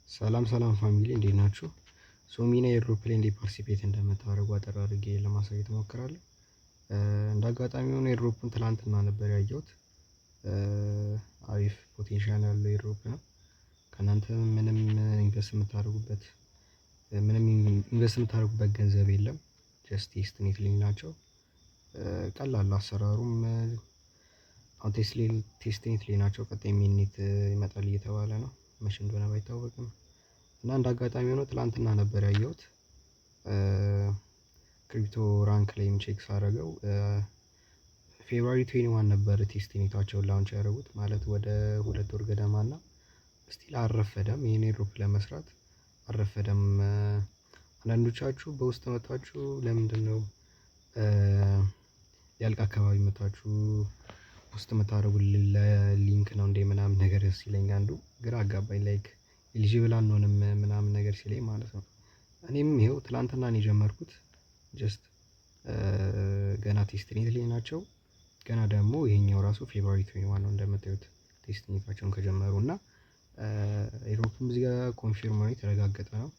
ሰላም ሰላም family፣ እንዴት ናችሁ? So Mina airdrop ላይ እንዴት participate እንደምታደርጉ አጠር አድርጌ ለማሳየት እሞክራለሁ። እንደ አጋጣሚ ሆኖ airdrop ኡን ትላንትና ነበር ያየሁት። አሪፍ potential ያለው airdrop ነው። ከእናንተ ምንም invest የምታደርጉበት ገንዘብ የለም። Just testnet ላይ ናቸው። ቀላል አሰራሩም አሁን testnet ላይ ናቸው። ቀጣይ mainnet ይመጣል እየተባለ ነው። መቼ እንደሆነ ባይታወቅም እና እንደ አጋጣሚ ሆኖ ትላንትና ነበር ያየሁት። Crypto Rank ላይም check ሳደርገው February 21 ነበር testnet ኣቸውን launch ያደረጉት፣ ማለት ወደ 2 ወር ገደማ፣ እና still አልረፈደም። ይሄን airdrop ለመስራት አልረፈደም። አንዳንዶቻችሁ በውስጥ መታችሁ ለምንድን ነው ያልቅ አካባቢ መታችሁ ውስጥ የምታደርጉልን ለ link ነው እንዴ ምናምን ነገር ሲለኝ አንዱ ግራ አጋባኝ። Like eligible አንሆንም ምናምን ነገር ሲለኝ ማለት ነው። እኔም ይኸው ትላንትና ነው የጀመርኩት። Just ገና testnet ላይ ናቸው። ገና ደግሞ ይሄኛው ራሱ February 21 ነው እንደምታዩት testnet ኣቸውን ከጀመሩ፣ እና airdrop ኡም እዚህ ጋር confirm ነው፣ የተረጋገጠ ነው።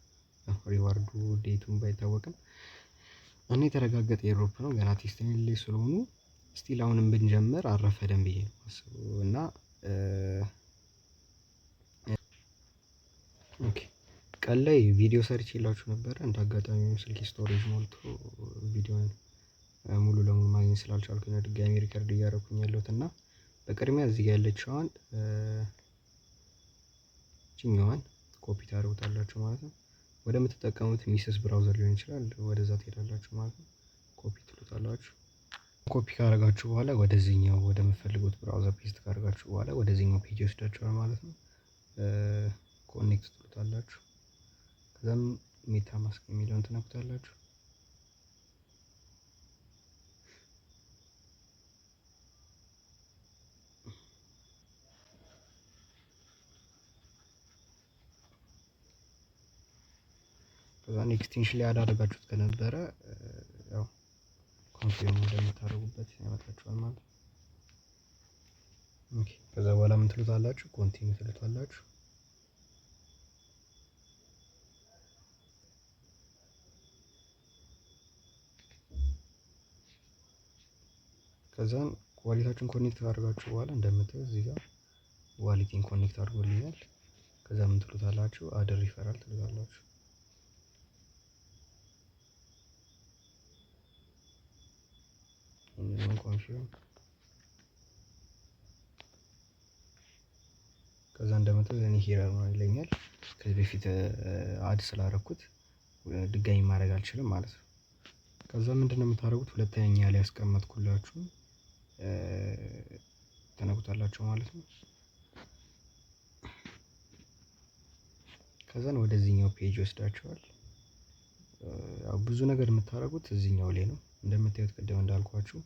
Reward ኡ date ኡን ባይታወቅም እና የተረጋገጠ airdrop ነው። ገና testnet ላይ ስለሆኑ still አሁንም ብንጀምር አልረፈደም ብዬ ነው የማስበው። እና okay፣ ቀን ላይ ቪዲዮ ሰርቼላችሁ ነበረ። እንደ አጋጣሚ ስልኬ storage ሞልቶ ቪዲዮን ሙሉ ለሙሉ ማግኘት ስላልቻልኩኝ ነው ድጋሚ record እያደረኩኝ ያለሁት። እና በቅድሚያ እዚህ ጋር ያለችዋን ችኛዋን ኮፒ ታደርጉታላችሁ ማለት ነው። ወደምትጠቀሙት Mises browser ሊሆን ይችላል፣ ወደዛ ትሄዳላችሁ ማለት ነው። ኮፒ ትሉታላችሁ። ኮፒ ካደረጋችሁ በኋላ ወደዚህኛው ወደምትፈልጉት browser paste ካደረጋችሁ በኋላ ወደዚህኛው page ይወስዳችኋል ማለት ነው። Connect ትሉታላችሁ። ከዛም MetaMask የሚለውን ትነኩታላችሁ። ከዛ extension ላይ ያዳረጋችሁት ከነበረ ያው confirm እንደምታደርጉበት ያመጣችኋል ማለት ነው። Okay፣ ከዛ በኋላ ምን ትሉታላችሁ? Continue ትሉታላችሁ። ከዛን wallet ኣችሁን connect ካደረጋችሁ በኋላ እንደምታዩት እዚህ ጋር wallet ኤን connect አድርጎልኛል። ከዛ ምን ትሉታላችሁ? Add referral ትሉታላችሁ። Confirm። ከዛ እንደምታዩት እኔ error ነው ይለኛል። ከዚህ በፊት add ስላደረኩት ድጋሚ ማድረግ አልችልም ማለት ነው። ከዛ ምንድነው የምታደርጉት? ሁለተኛ ላይ ያስቀመጥኩላችሁ ትነኩታላችሁ ማለት ነው። ከዛን ወደዚህኛው page ይወስዳችኋል። ያው ብዙ ነገር የምታደርጉት እዚህኛው ላይ ነው። እንደምታዩት ቅድም እንዳልኳችሁ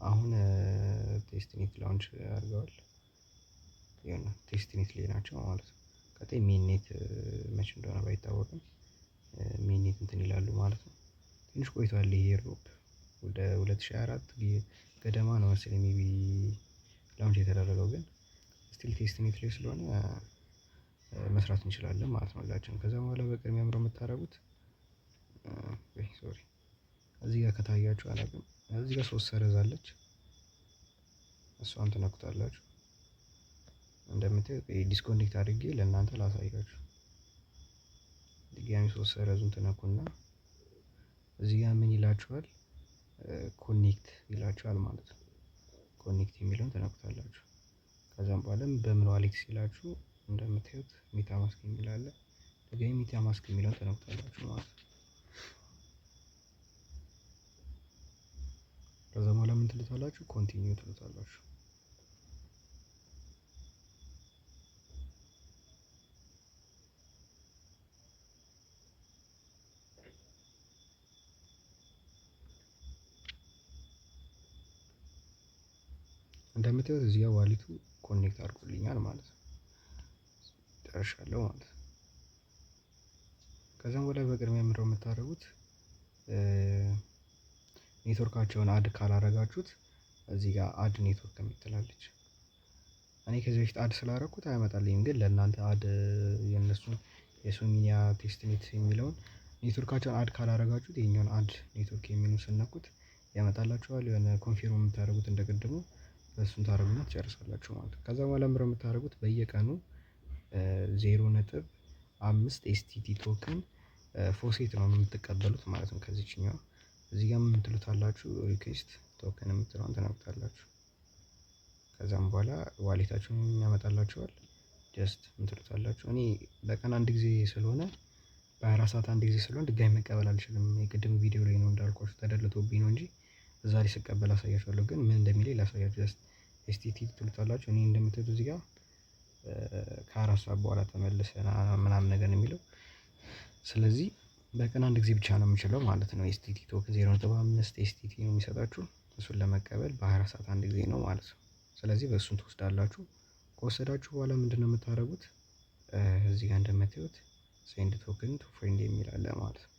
አሁን testnet launch አድርገዋል። የሆነ testnet ላይ ናቸው ማለት ነው። ቀጣይ mainnet መቼ እንደሆነ ባይታወቅም mainnet እንትን ይላሉ ማለት ነው። ትንሽ ቆይቷል ይሄ airdrop፣ ወደ 2024 ገደማ ነው መሰለኝ maybe launch የተደረገው፣ ግን still testnet ላይ ስለሆነ መስራት እንችላለን ማለት ነው ሁላችንም። ከዛ በኋላ በቅድሚያ ምንድነው የምታደርጉት? Sorry፣ እዚህ ጋር ከታያችሁ አላውቅም። እዚህ ጋር ሶስት ሰረዝ አለች፣ እሷን ትነኩታላችሁ። እንደምታዩት disconnect አድርጌ ለእናንተ ላሳያችሁ። ድጋሚ ሶስት ሰረዙን ትነኩና እዚህ ጋር ምን ይላችኋል? Connect ይላችኋል ማለት ነው። Connect የሚለውን ትነኩታላችሁ። ከዛም በኋላ በምን wallet ሲላችሁ እንደምታዩት MetaMask የሚል አለ። ድጋሚ MetaMask የሚለውን ትነኩታላችሁ ማለት ነው። ከዛ በኋላ ምን ትሉታላችሁ? Continue ትሉታላችሁ። እንደምታዩት እዚህ ጋር wallet ኡ connect አድርጎልኛል ማለት ነው። ጨርሻለሁ ማለት ነው። ከዛም በኋላ በቅድሚያ ምንድነው የምታደርጉት? Network ኣቸውን add ካላረጋችሁት እዚህ ጋር add network የምትላለች። እኔ ከዚህ በፊት add ስላደረኩት አያመጣልኝም፣ ግን ለእናንተ add የእነሱን የሶሚኒያ testnet የሚለውን network ኣቸውን add ካላረጋችሁት ይሄኛውን add network የሚለውን ስትነኩት ያመጣላችኋል። የሆነ confirm የምታደርጉት እንደቅድሙ እሱን ታደርጉና ትጨርሳላችሁ ማለት ነው። ከዛ በኋላ ምንድነው የምታደርጉት? በየቀኑ 0.5 STT token faucet ነው የምትቀበሉት ማለት ነው። ከዚችኛው እዚህ ጋር ምን ትሉታላችሁ? Request token የምትለውን ትነኩታላችሁ። ከዛም በኋላ wallet ኣችሁን ያመጣላችኋል። Just ምን ትሉታላችሁ? እኔ በቀን አንድ ጊዜ ስለሆነ፣ በ24 ሰዓት አንድ ጊዜ ስለሆነ ድጋሚ መቀበል አልችልም። የቅድም ቪዲዮ ላይ ነው እንዳልኳችሁ ተደልቶብኝ ነው እንጂ እዛ ላይ ስቀበል አሳያችኋለሁ። ግን ምን እንደሚለኝ ላሳያችሁ። Just STT ትሉታላችሁ። እኔ እንደምታዩት እዚህ ጋር ከ4 ሰዓት በኋላ ተመልሰን ምናምን ነገር ነው የሚለው። ስለዚህ በቀን አንድ ጊዜ ብቻ ነው የምችለው ማለት ነው። STT token 0.5 STT ነው የሚሰጣችሁ። እሱን ለመቀበል በ24 ሰዓት አንድ ጊዜ ነው ማለት ነው። ስለዚህ በእሱን ትወስዳላችሁ። ከወሰዳችሁ በኋላ ምንድነው የምታደርጉት? እዚህ ጋር እንደምታዩት send token to friend የሚል አለ ማለት ነው።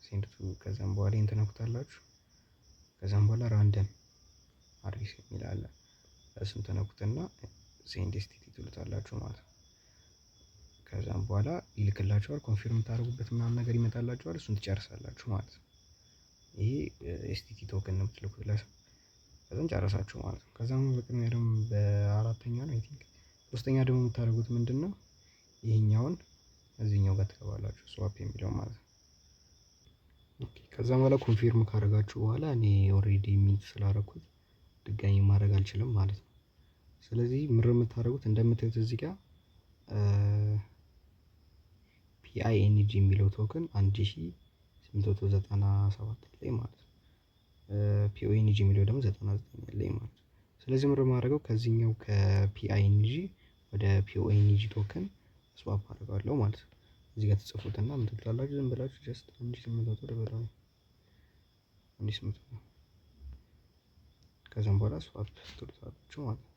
Send to፣ ከዛም በኋላ ይሄን ትነኩታላችሁ። ከዛም በኋላ random address የሚል አለ። እሱን ትነኩትና send STT ትሉታላችሁ ማለት ነው። ከዛም በኋላ ይልክላችኋል። Confirm የምታደርጉበት ምናምን ነገር ይመጣላችኋል። እሱን ትጨርሳላችሁ ማለት ነው። ይሄ STT token ነው የምትልኩት ለሰው። ከዛም ጨረሳችሁ ማለት ነው። ከዛም በቅድሚያ ደግሞ በአራተኛ ነው I think፣ ሶስተኛ ደግሞ የምታደርጉት ምንድነው? ይሄኛውን እዚህኛው ጋር ትገባላችሁ፣ swap የሚለው ማለት ነው። Okay፣ ከዛም በኋላ confirm ካደረጋችሁ በኋላ እኔ already mint ስላደረኩት ድጋሚ ማድረግ አልችልም ማለት ነው። ስለዚህ ምንድነው የምታደርጉት? እንደምታዩት እዚህ ጋር PING የሚለው token 1897 ላይ ማለት ነው። PONG የሚለው ደግሞ 99 ላይ ማለት ነው። ስለዚህ ምንድነው የማደርገው? ከዚህኛው ከ PING ወደ PONG token swap አደርገዋለሁ ማለት ነው። እዚህ ጋር ትጽፉትና ምን ትሉታላችሁ? ዝም ብላችሁ just 1800 ልበለው፣ 1800። ከዛም በኋላ swap ትሉታላችሁ ማለት ነው።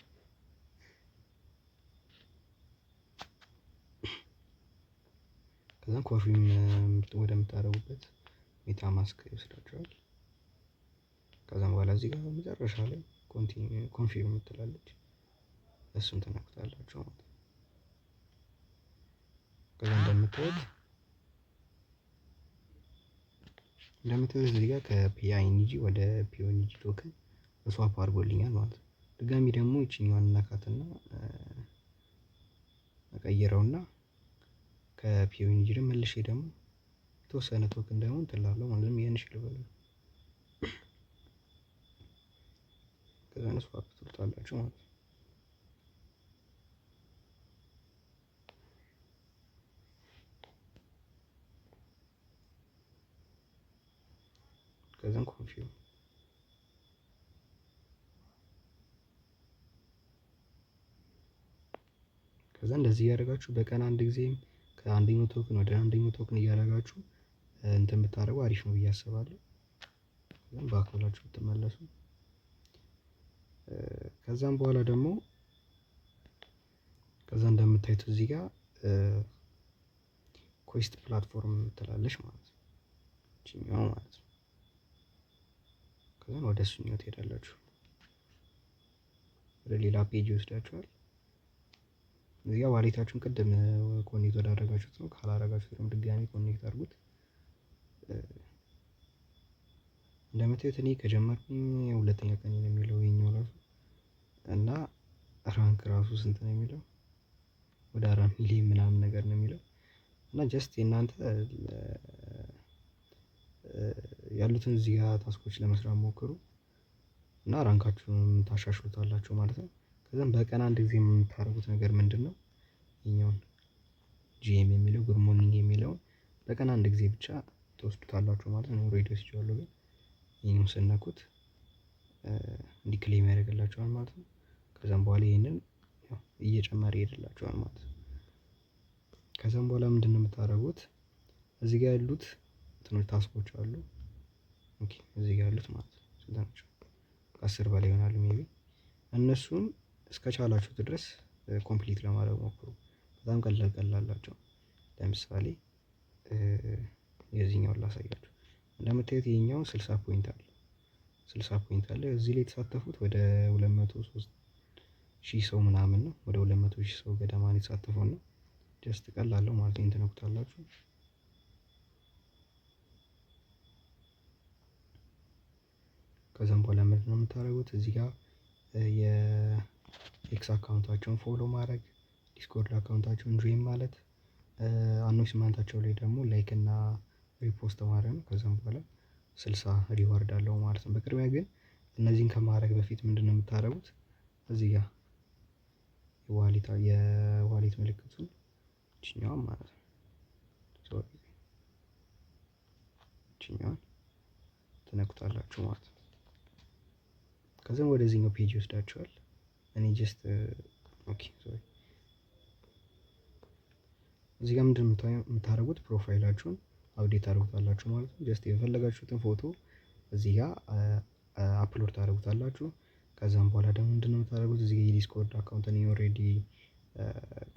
ከዛም confirm ወደምታደርጉበት MetaMask ይወስዳችኋል። ከዛም በኋላ እዚህ ጋር መጨረሻ ላይ confirm ትላለች፣ እሱን ትነኩታላችሁ ማለት ነው። ከዛ እንደምታዩት እዚህ ጋር ከ PING ወደ PONG token swap አድርጎልኛል ማለት ነው። ድጋሚ ደግሞ ይችኛዋን ነካትና እቀይረውና ከ PONG ደግሞ መልሼ ደግሞ የተወሰነ token ደግሞ እንትን እላለሁ ማለት ነው። ይሄን ልበለው፣ ከዛ swap ትሉታላችሁ ማለት ነው። ከዛን confirm። ከዛ እንደዚህ እያደረጋችሁ በቀን አንድ ጊዜም ከአንደኛው token ወደ አንደኛው token እያደረጋችሁ እንትን ብታደርጉ አሪፍ ነው ብዬ አስባለሁ። ከዛም back ብላችሁ ብትመለሱ፣ ከዛም በኋላ ደግሞ ከዛ እንደምታዩት እዚህ ጋር Quest platform ትላለች ማለት ነው። ይችኛው ማለት ነው። ከዛም ወደ እሱኛው ትሄዳላችሁ። ወደ ሌላ page ይወስዳችኋል። እዚህ ጋር wallet ኣችሁን ቅድም connect ወዳደረጋችሁት ነው። ካላደረጋችሁት ደግሞ ድጋሚ connect አድርጉት። እንደምታዩት እኔ ከጀመርኩኝ ሁለተኛ ቀን ነው የሚለው ይሄኛው ራሱ፣ እና rank ራሱ ስንት ነው የሚለው? ወደ 4 ሚሊዮን ምናምን ነገር ነው የሚለው። እና just የእናንተ ያሉትን እዚህ ጋር task ኦች ለመስራት ሞክሩ እና rank ኣችሁን ታሻሽሉታላችሁ ማለት ነው። ከዛም በቀን አንድ ጊዜ የምታደርጉት ነገር ምንድነው? ይሄኛውን GM የሚለው፣ good morning የሚለውን በቀን አንድ ጊዜ ብቻ ትወስዱታላችሁ ማለት ነው። Already ወስጄዋለሁ፣ ግን ይሄኛውን ስትነኩት እንዲህ claim ያደርግላችኋል ማለት ነው። ከዛም በኋላ ይሄንን እየጨመረ ይሄድላችኋል ማለት ነው። ከዛም በኋላ ምንድነው የምታደርጉት? እዚህ ጋር ያሉት እንትኖች task ኦች አሉ። Okay፣ እዚህ ጋር ያሉት ማለት ነው፣ ስንት ናቸው? ከ10 በላይ ይሆናሉ maybe። እነሱን እስከቻላችሁት ድረስ complete ለማድረግ ሞክሩ። በጣም ቀላል ቀላል ናቸው። ለምሳሌ የዚህኛውን ላሳያችሁ። እንደምታዩት ይሄኛው 60 point አለ። 60 point አለ። እዚህ ላይ የተሳተፉት ወደ 203,000 ሰው ምናምን ነው። ወደ 200,000 ሰው ገደማ ነው የተሳተፈው። እና Just ቀላል ነው ማለት ነው። ትነኩታላችሁ። ከዛም በኋላ ምንድን ነው የምታደርጉት? እዚህ ጋር የ X account ኣቸውን follow ማድረግ፣ Discord account ኣቸውን join ማለት፣ announcement ኣቸው ላይ ደግሞ like እና repost ማድረግ ነው። ከዛም በኋላ 60 reward አለው ማለት ነው። በቅድሚያ ግን እነዚህን ከማድረግ በፊት ምንድነው የምታደርጉት? እዚህ ጋር የ wallet ምልክቱን እቺኛዋን ማለት ነው፣ sorry፣ እቺኛዋን ትነኩታላችሁ ማለት ነው። ከዛም ወደዚህኛው page ይወስዳችኋል። እኔ just okay፣ sorry፣ እዚህ ጋር ምንድነው የምታደርጉት? Profile ኣችሁን update ታደርጉታላችሁ ማለት ነው። Just የፈለጋችሁትን ፎቶ እዚህ ጋር upload ታደርጉታላችሁ። ከዛም በኋላ ደግሞ ምንድነው የምታደርጉት? እዚህ ጋር የ Discord account እኔ already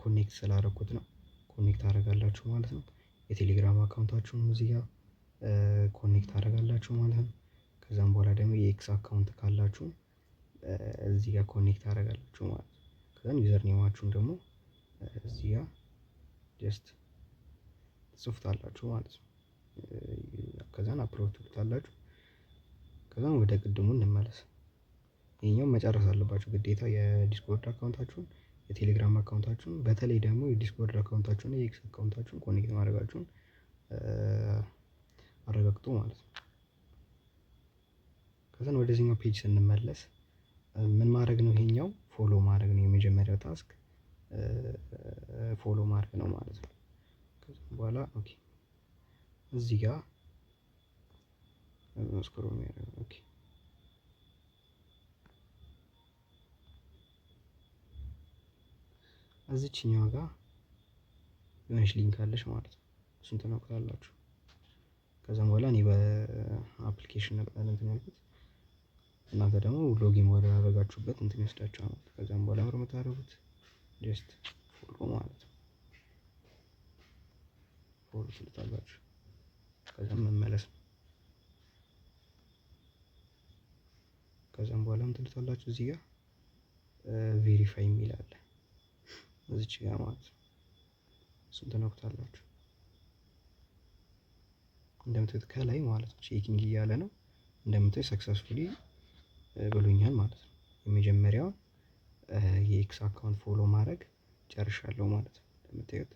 connect ስላደረኩት ነው፣ connect ታደርጋላችሁ ማለት ነው። የቴሌግራም account ኣችሁን እዚህ ጋር connect ታደርጋላችሁ ማለት ነው። ከዛም በኋላ ደግሞ የ X account ካላችሁ እዚህ ጋር connect ታደርጋላችሁ ማለት ነው። ከዛም username ኣችሁን ደግሞ እዚህ ጋር just ትጽፉታላችሁ ማለት ነው። ከዛን upload ትሉታላችሁ። ከዛም ወደ ቅድሙ እንመለስ። ይሄኛው መጨረስ አለባችሁ ግዴታ፣ የ Discord account ኣችሁን፣ የቴሌግራም account ኣችሁን፣ በተለይ ደግሞ የ Discord account ኣችሁን እና የ X account ኣችሁን connect ማድረጋችሁን አረጋግጡ ማለት ነው። ከዛን ወደዚህኛው page ስንመለስ ምን ማድረግ ነው? ይሄኛው follow ማድረግ ነው። የመጀመሪያው task follow ማድረግ ነው ማለት ነው። ከዛ በኋላ okay፣ እዚህ ጋር scroll፣ okay፣ እዚችኛዋ ጋር የሆነች link አለች ማለት ነው። እሱን ትነኩታላችሁ። ከዛም በኋላ እኔ በ application ነበር እንትን ያልኩት፣ እናንተ ደግሞ login ወደ ያደረጋችሁበት እንትን ይወስዳችኋል ማለት ነው። ከዛም በኋላ ምር የምታደርጉት just follow ማለት ነው። Follow ትሉታላችሁ። ከዛም መመለስ ነው። ከዛም በኋላ ምን ትሉታላችሁ? እዚህ ጋር verify የሚል አለ እዚች ጋር ማለት ነው። እሱን ትነኩታላችሁ። እንደምታዩት ከላይ ማለት ነው checking እያለ ነው። እንደምታዩት successfully ብሎኛል ማለት ነው። የመጀመሪያውን የ X account follow ማድረግ ጨርሻለሁ ማለት ነው። እንደምታዩት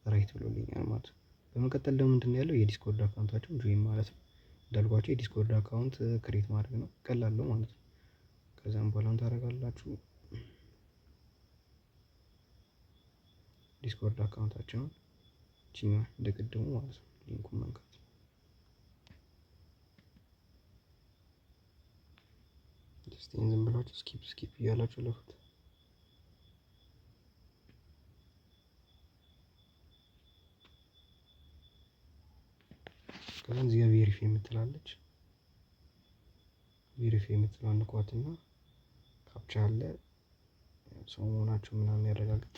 right ብሎልኛል ማለት ነው። በመቀጠል ደግሞ ምንድን ነው ያለው? የ Discord account ኣቸውን join ማለት ነው። እንዳልኳቸው የ Discord account create ማድረግ ነው፣ ቀላል ነው ማለት ነው። ከዛም በኋላ ምን ታደርጋላችሁ? Discord account ኣቸውን እቺኛዋ እንደ ቅድሙ ማለት ነው link ኡን መንካት። Just ዝም ብላችሁ skip skip እያላችሁ ለፉት። ከዛ እዚህ ጋር verify የምትላለች፣ verify የምትለዋን ንኳትና captcha አለ፣ ሰው መሆናችሁ ምናምን ያረጋግጥ።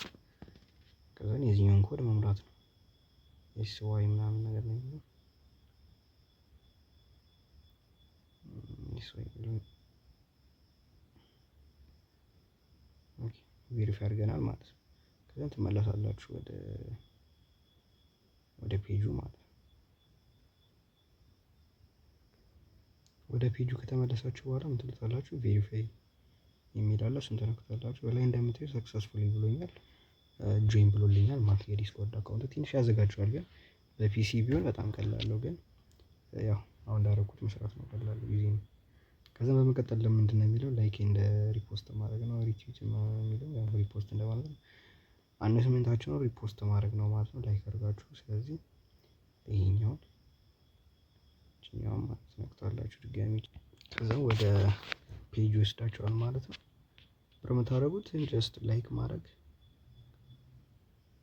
ከዛ የዚህኛውን ኮድ መሙላት ነው። SY ምናምን ነገር ነው የሚለው፣ SY። Okay፣ verify አድርገናል ማለት ነው። ከዛ ትመለሳላችሁ ወደ ፔጁ ማለት ነው። ወደ ፔጁ ከተመለሳችሁ በኋላ ምን ትሉታላችሁ? Verify የሚል አለ፣ እሱን ትነኩታላችሁ። በላይ እንደምታዩ successfully ብሎኛል፣ join ብሎልኛል ማለት የ Discord account ኡ ትንሽ ያዘጋጀዋል፣ ግን በ PC ቢሆን በጣም ቀላል ነው። ግን ያው አሁን እንዳደረኩት መስራት ነው፣ ቀላል ጊዜ ነው። ከዛ በመቀጠል ለምንድን ነው የሚለው? Like and repost ማድረግ ነው። Retweet የሚለው ያው repost እንደማለት ነው። Announcement ኣቸውን repost ማድረግ ነው ማለት ነው። Like አድርጋችሁ፣ ስለዚህ ይሄኛውን ይሄኛውን ማለት ነክታላችሁ ድጋሚ፣ ከዛ ወደ page ይወስዳችኋል ማለት ነው። በምታደርጉት just like ማድረግ፣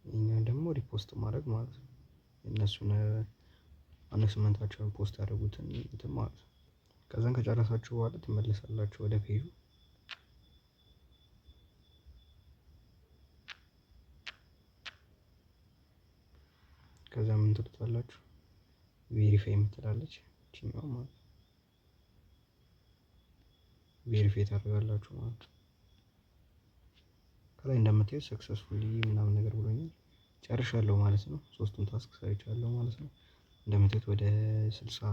ይሄኛውን ደግሞ repost ማድረግ ማለት ነው። እነሱን announcement ኣቸውን post ያደረጉትን እንትን ማለት ነው። ከዛን ከጨረሳችሁ በኋላ ትመለሳላችሁ ወደ ፔጁ። ከዛ ምን ትሉታላችሁ? Verify የምትላለች እቺኛው ማለት ነው። Verify ታደርጋላችሁ ማለት ነው። ከላይ እንደምታዩት successfully ምናምን ነገር ብሎኛል። ጨርሻለሁ ማለት ነው። ሶስቱን task ሰርቻለሁ ማለት ነው። እንደምታዩት ወደ 60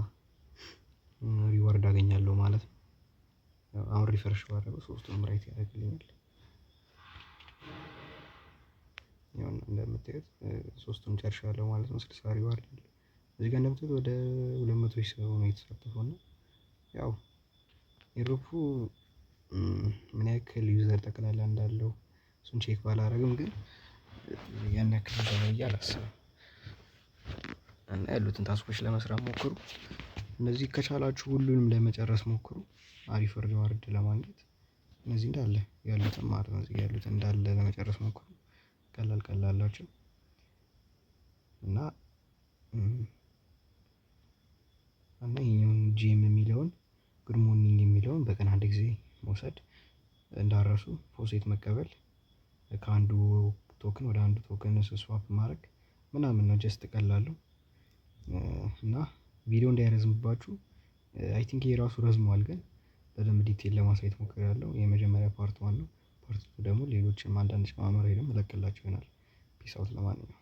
reward አገኛለሁ ማለት ነው። አሁን refresh ባደረገው ሶስቱንም right ያደርግልኛል። ያው እንደምታዩት ሶስቱን ጨርሻለሁ ማለት ነው። 60 reward አለ። እዚህ ጋር እንደምታዩት ወደ 200,000 ሰው ነው የተሳተፈው። እና ያው airdrop ኡ ምን ያክል user ጠቅላላ እንዳለው እሱን check ባላደርግም ግን ያን ያክል ነው ብዬ አላስብም። እና ያሉትን task ኦች ለመስራት ሞክሩ። እነዚህ ከቻላችሁ ሁሉንም ለመጨረስ ሞክሩ። አሪፍ reward ለማግኘት እነዚህ እንዳለ ያሉትን ማለት ነው። እዚህ ያሉትን እንዳለ ለመጨረስ ሞክሩ። ቀላል ቀላል ናቸው። እና ይሄኛውን GM የሚለውን፣ good morning የሚለውን በቀን አንድ ጊዜ መውሰድ እንዳረሱ፣ faucet መቀበል፣ ከአንዱ token ወደ አንዱ token swap ማድረግ ምናምን ነው። Just ቀላሉ። እና ቪዲዮ እንዳይረዝምባችሁ፣ I think ይሄ ራሱ ረዝሟል፣ ግን በደንብ detail ለማሳየት ሞክሬያለሁ። የመጀመሪያ part one ነው። Part two ደግሞ ሌሎችም አንዳንድ ጨማምሬ ደግሞ እለቅላችሁ ይሆናል። Peace out ለማንኛውም።